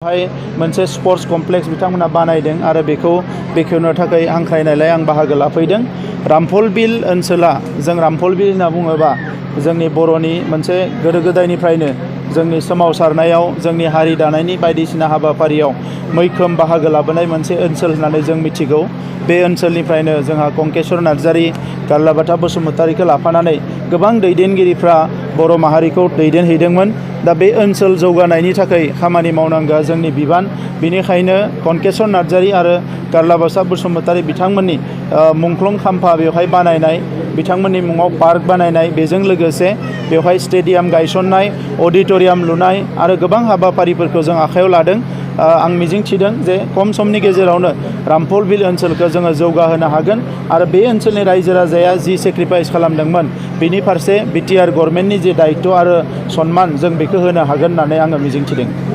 मोनसे sports complex बिथांमोना बानायदों आरो बेखौ बेखेवनो थाखाय हांख्रायनायलाय आं बाहागो लाफैदों। रामफलबिल ओनसोला जों रामफलबिल होनना बुङोबा जोंनि बर'नि मोनसे गोदो गोदायनिफ्रायनो जोंनि सोमावसारनायाव जोंनि हारि दानायनि बायदिसिना हाबाफारियाव मैखोम बाहागो लाबोनाय मोनसे ओनसोल होननानै जों मिथिगौ। बे ओनसोलनिफ्रायनो जोंहा कंकेश्वर नार्जारी, गार्लाबाथा बसुमतारीखौ लाफानानै गोबां दैदेनगिरिफ्रा बर' माहारिखौ दैदेनहैदोंमोन। दा बे ओनसोल जौगानायनि थाखाय खामानि मावनांगौआ जोंनि बिबान। बेनिखायनो कंकेश्वर नार्जारी आरो गार्लाबाथा बसुमतारी बिथांमोननि मुंख्लं खाम्फा बेवहाय बानायनाय, बिथांमोननि मुङाव पार्क बानायनाय, बेजों लोगोसे बेवहाय स्टेडियाम गायसननाय, अडिटोरियाम लुनाय आरो गोबां हाबाफारिफोरखौ जों आखायाव लादों। आं मिजिंथिदों जे खम समनि गेजेरावनो रामफलबिल ओनसोलखौ जोङो जौगाहोनो हागोन आरो बे ओनसोलनि रायजो राजाया जि सेक्रिफाइस खालामदोंमोन बेनि फारसे BTR गभर्नमेन्टनि जे दायित्व आरो सन्मान जों बेखौ होनो हागोन होननानै आङो मिजिंथिदों।